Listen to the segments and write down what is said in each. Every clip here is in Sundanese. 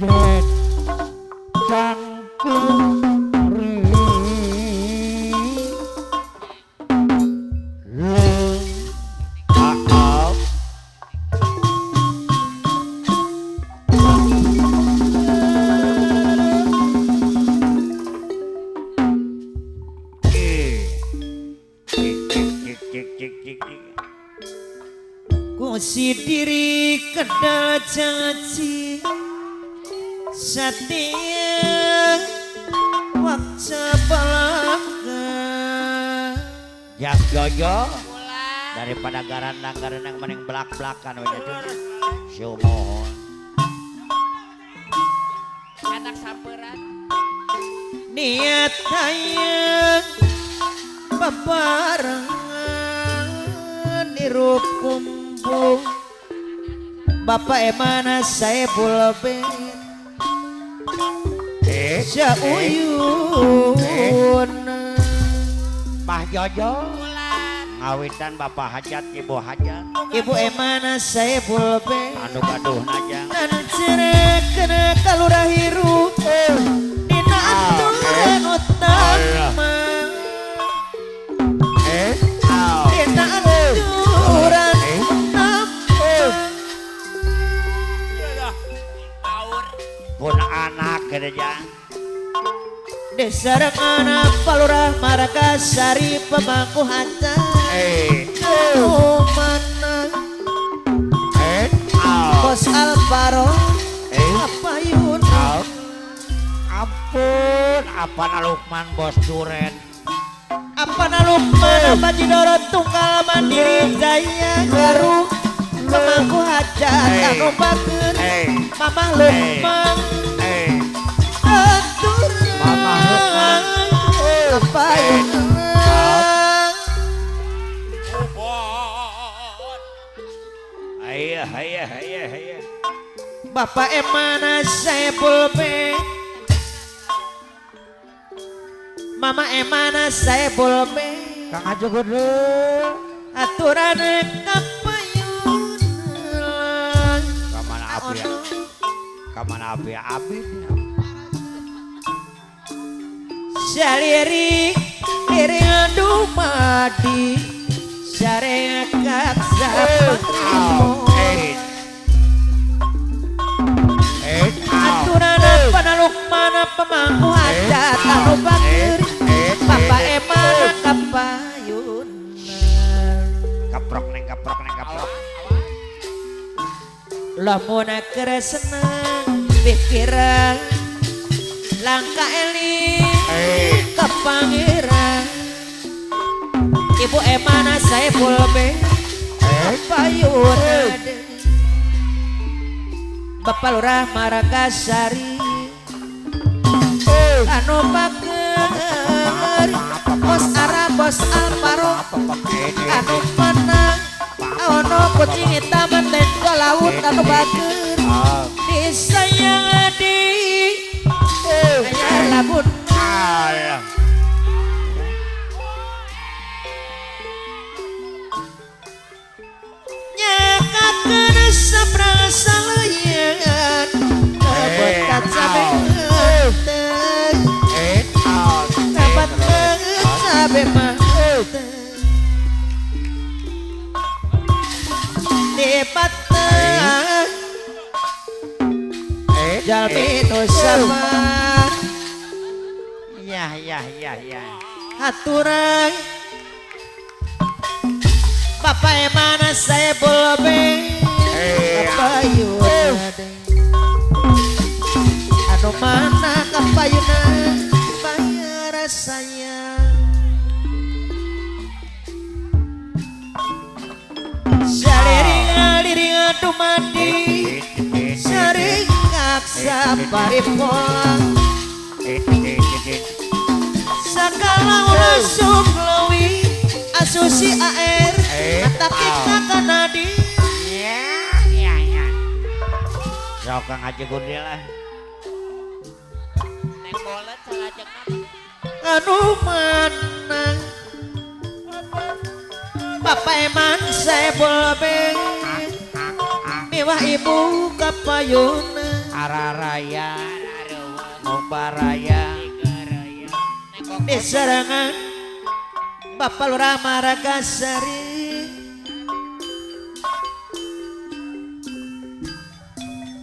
Jet cangkring Kusi diri kedal caci setia wakca balaka Jak Jojo daripada garandang-garandang mending belak-belakan we nya sumuhun anak samperan niat hayang babarengan nirup kumpul Bapak emana Saepul Ben Sauyun Bah Jojo ngawitan Bapak hajat Ibu hajat Ibu emana Saepul Ben anu gaduh najang anu cerek kena kalurah hirup dina aturan utama dina aturan utama pun anak kerja Desa anak Palurah Margasari pemangku hajat mana Bos Alvaro Apayun ampun apa Lukman bos duren apa Lukman apa Cidoro Tunggal Mandiri Jaya Garuk pemangku hajat anu bager Mamah Lukman Mamah Lukman Apayun Hayya hayya hayya hayya Bapak emana Saepul Ben Mama emana Saepul Ben Kang Haji Gede aturan kapayun kamana abi ya kamana abi abi saliri diri dumadi syariat sapatrimo aturan panalukmana pemangku hajat anu bager Bapak emana kapayun kaprok neng kaprok neng kaprok lamun keur seneng pikiran langka eling ke pangeran Ibu emana Saepul Ben kapayun Bapak Lurah Margasari anu bager bos Arab bos Alvaro anu menang ono kucing hitam tenggo laut anu bager disayang di aya lagun nyakakeun saprang saleunyeun tebet kacabe tebet kacabe mah dipatah jalmi nu sabar ya ya ya ya aturan Bapak emana Saepul Ben kapayun anu mana kapayuna bayar sayang saliring dumadi sering ngaksa paripon sakala ulah lewi asusi AR ataki kakanadi ya ya ya sok Kang Haji Gundil lah neng bolet salajengna anu manang Bapak eman Saepul Ben mewah ibu kapayuna Araraya Nobaraya diserangan Bapak Lurah Margasari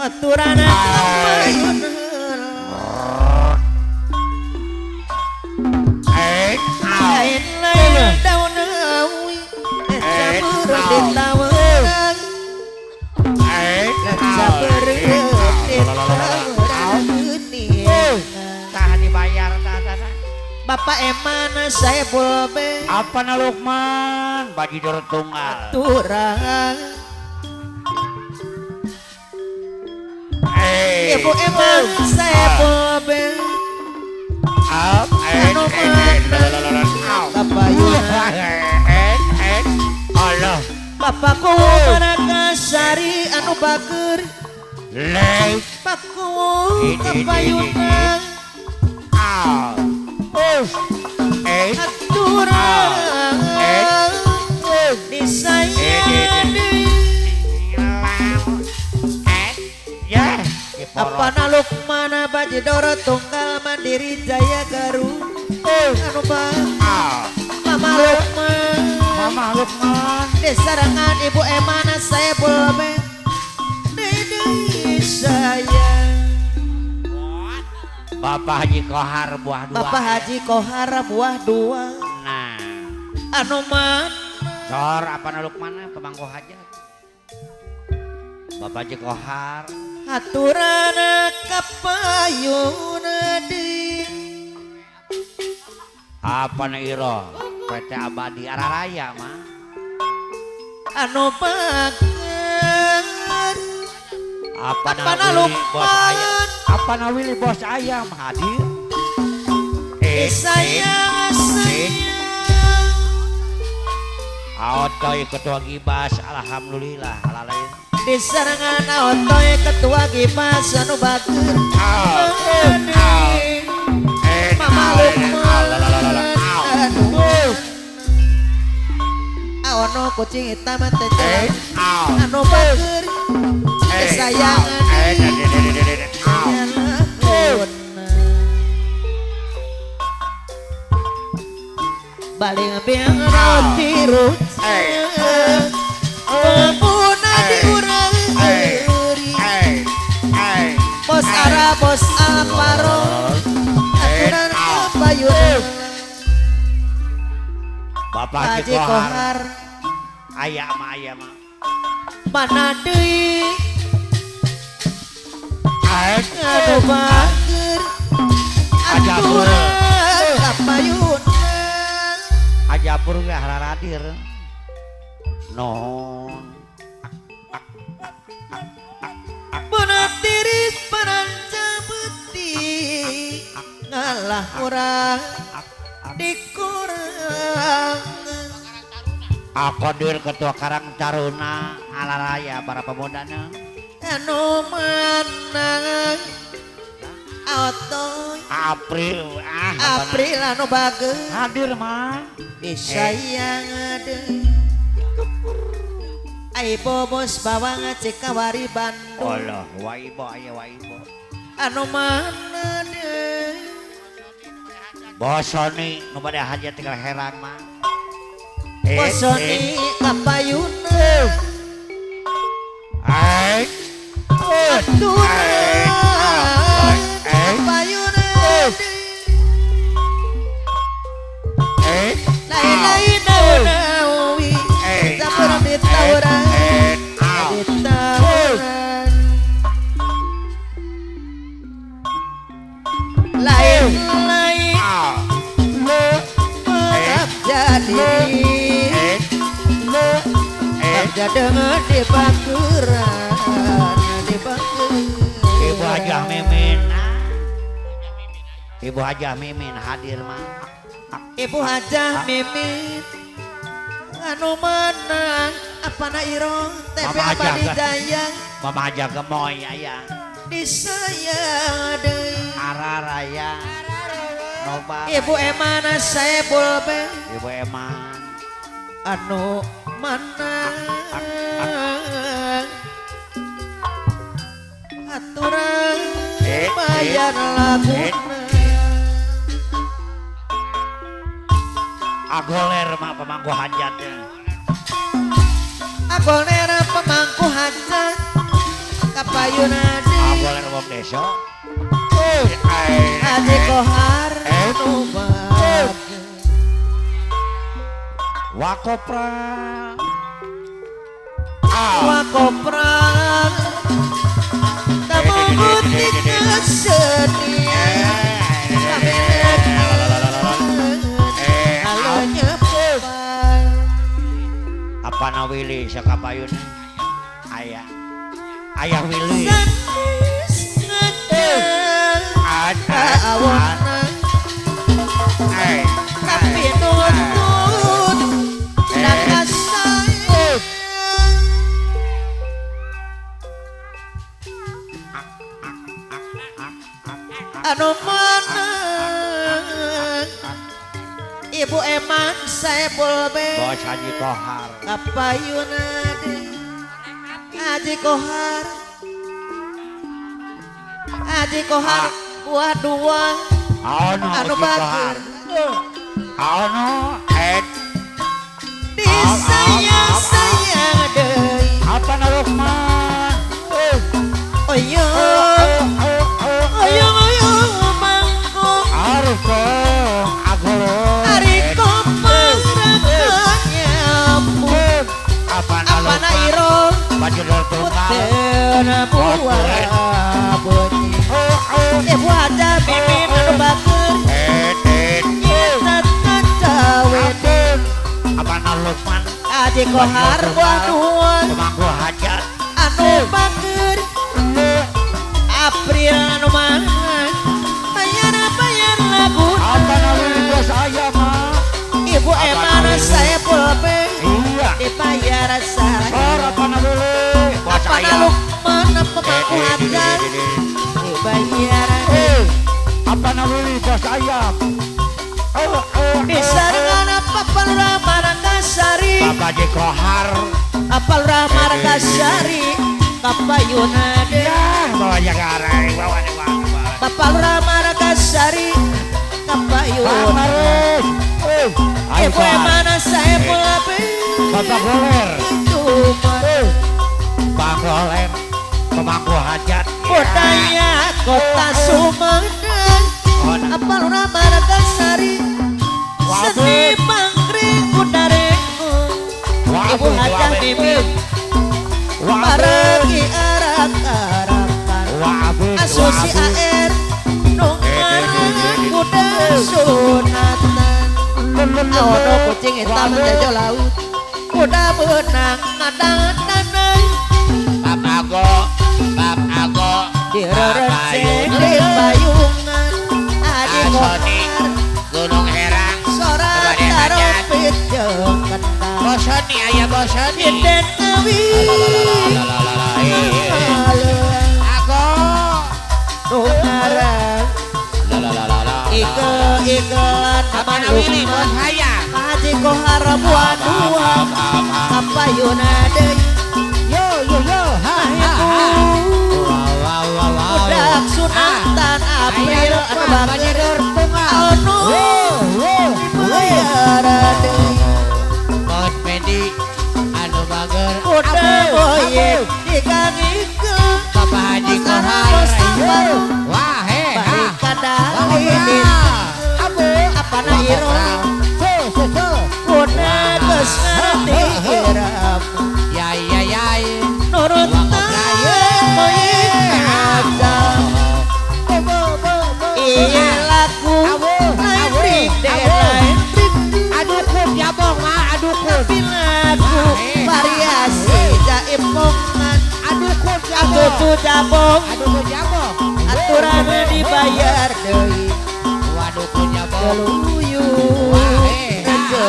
aturana lain-lain daun awi campur ditaweran campur ditaweran tah dibayar tah. Bapak Eman saya boleh apa na Lukman bagi dorot tunggal aturan Ibu Eman saya boleh Bapakku Margasari anu bager Bapakku kapayunan aturan disayang apa na Lukmana Bajidoro Tunggal Mandiri Jaya Garut anu Mama Lukman Mama Lukman disarangan Ibu Emana saya boleh sayang Bapak Haji Kohar buah dua. Bapak Haji Kohar buah dua. Nah anu mana sor apa na Lukmana pemangku hajat Bapak Haji Kohar aturana kapayuna di apa na iro PT Abadi Araraya mah anu bager apa na Willy bos ayam apa na Willy bos ayam hadir sayang sayang Otoy ketua Gibas alhamdulillah alalain diserangan Otoy ketua Gibas anu bager Mama Lukman aono kucing hitam teh anu bager sayangan baling biang roti ruceng pemuda diurang eri bos ara bos alparo aturan kapayun Bapak Haji Kohar aya mah aya mah mana deui anu bager aturan kapayun Ajapur ge haradir non Penatiris peranca beti ngalah urang dikurang Akodir ketua Karang Taruna alaraya para pemudana anu menang Otoy April April anu bager hadir mah disayang deui ai bobos bawang Cikawari Bandung Allah waibo aya waibo anu mana deui Bosoni nu bade hajat tinggal herang mah Bosoni kapayuna ai aturan kapayuna lain-lain daun-daun campur ditawuran ditawuran lain-lain jadi dengan di bakuran di bakuran Ibu Hajah Mimin Ibu Hajah Mimin hadir mah Ibu Hajah Mimin anu menang apa na iro TV Abadi Jaya Mama Hajah Gemoy aya disayang deui Araraya Noba Ibu Emana Saebul Ibu Eman anu menang aturan Dibayar laguna Agoler mah pemangku hajatnya. Agoler pemangku hajat kapayuna deui. Agoler wong desa. Haji Kohar nu bager. Wakopra. Wakopra. Tamu kesenian. Apa na Willy sakapayun ayah ayah Willy tapi nuntut anu menang Ibu Eman Saepul B Bos Haji Kohar kapayuna deui Haji Kohar Haji Kohar buah dua anu bager anu et disayang sayang deui apa Lukman oyong oyong oyong mangkok ari koparangan apa na iro putena buah bunyi ibu aja mimin anu bager nyita cawe apa na Lukman Haji Kohar buah dua pemangku hajat anu bager April anu mangan bayar bayar lagu apa na Willy bos ayam Ibu Eman Saepul B iya dibayar saya apa na Willy bos apa na ayam Lukman pemangku hajat dibayar apa na Willy bos ayam disarengan apa Lurah Margasari Bapak Haji Kohar apa Lurah Margasari kapayuna deui ya bawa jaga bawa Bapak Lurah Margasari kapayuna Ibu Eman Saepul B Bapak Goler Pak Goler pemangku hajat budaya kota Sumedang apa Lurah Margasari seni pangkring kudarengo Ibu Hajah Mimin paragi arak-arakan asusi AR nu ngarang kuda sunatan awono kucing hitam tejo laut kuda beunang ngadang-danang Bab Ago Bab Ago direrenceng di payungan Haji Kohar Gunung Herang sorak tarompit jeung kendang Bosoni aya Bosoni Hinden awi Ago nu ngarang ike ikean apa na Willy bos hayang Haji Kohar buah dua kapayuna deui yo yo yo ha ha budak sunatan April anu bager anu dibayar deui Bos Pendi anu bager kuda boyek digangikeun Bapak Haji Kohar wah he ha apa na iro kuda geus ngarti irama ya ya ya nurut moyek aja iya laku lain break lain break adukun jabong mah adukun tapi lagu variasi jaipongan adukun jabong cucu jabong adukun jabong aturan dibayar deui adukun jabong geluyu rejo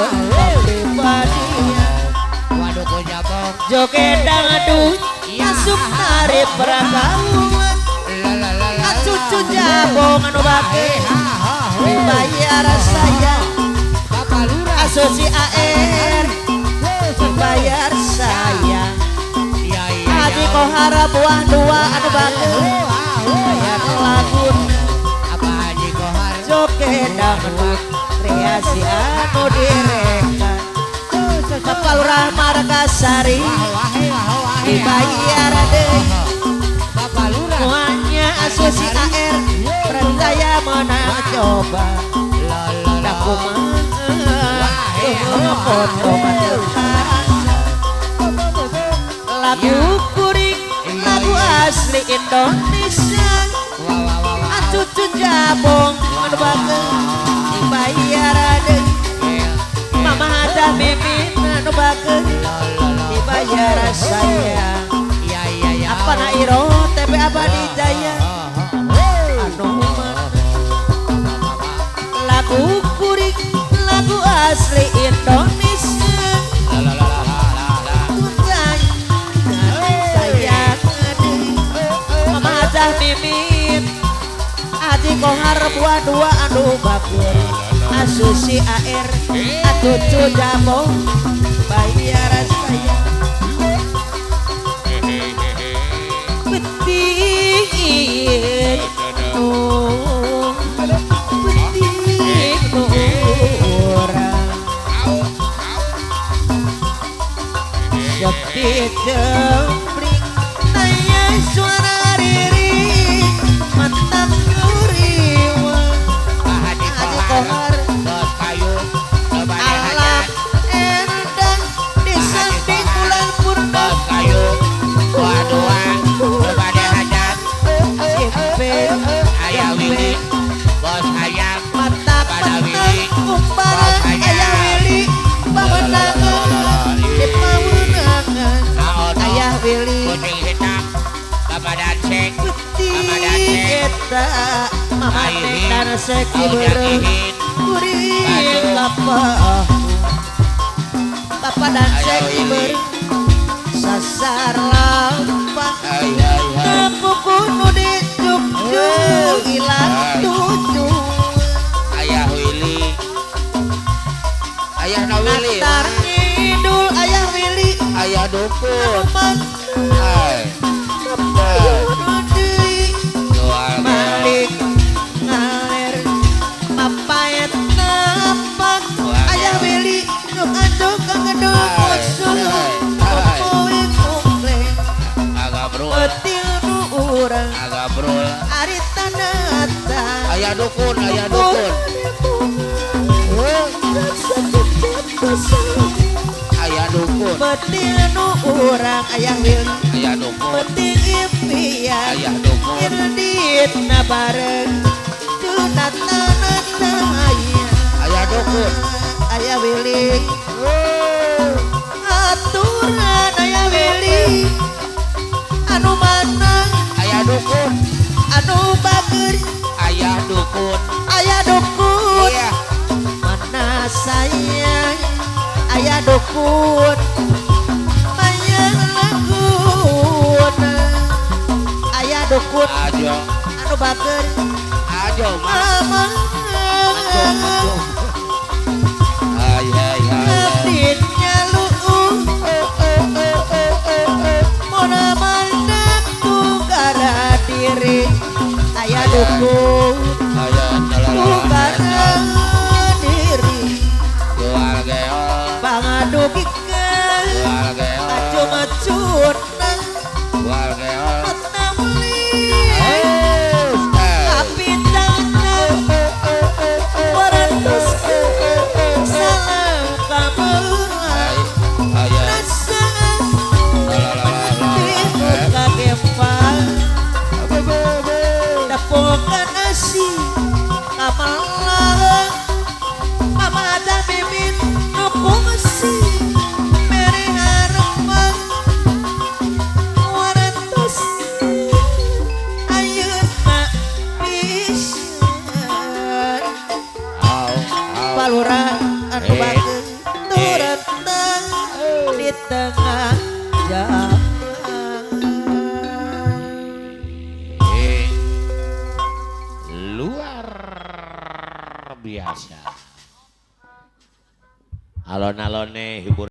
pribadian adukun jabong joget dangdut masuk tari pergaulan cucu jabong anu bager dibayar saya Bapak Lurah asosi AR dibayar saya Haji Kohar buah dua anu bager Aya lagu Apa Haji Kohar joget dangdut kreasi anu direka. Bapak Lurah Margasari dibayar deui. Bapak Lurah Semuanya asusi AR percaya menang coba. Da kumaha foto mah lagu kuring lagu asli Indonesia. Cucu jabong anu bager dibayar deui. Mama ada mimin anu bager dibayar sayang. Apa na iro TP Abadi Jaya anu mana lagu kuring lagu asli Indonesia. Sayang deui. Mama ada mimin Haji Kohar buah dua anu bager asusi AR cucu jabong bayar sayang. Beting beting urang sepi jempling tanya suara riri mantap nguriwang. Haji Kohar bos kayu alam endang di samping bulan purnama. Bos kayu dua dua bade hajat ayah Willy bos ayam mata pada Willy kumparan ayah Willy pemenangan di pemenangan ayah Willy kucing hitam Bapak Dancing Mama eta Mama Neng dan Seki beureum kuring bapak Bapak dan Seki beureum sasar lampah kapuku nu dijuk-juk ilang tujuh. Ayah Willy ayah na Willy Natar ngidul ayah Willy ayah dukun Malik ngaler papaet napak ayah Willy nu anduk ngeduk musuh poe komplek petil nu urang ari tanata ayah dukun ayah dukun ayah dukun petil nu urang ayah Willy ayah dukun petil impian ayah dukun irditna bareng tunatna ayah dukun ayah Willy aturan ayah Willy anu manang ayah dukun anu bager ayah dukun ayah dukun iya. Mana sayang ayah dukun mayang laguna ayah dukun ajo anu bager ajo mama ngabditnya lu'uh mona mandak tugara diri ayah dukun tugara diri pangadugikeun kacumacuna tengah jalan. Luar biasa. Alon-alone hibur.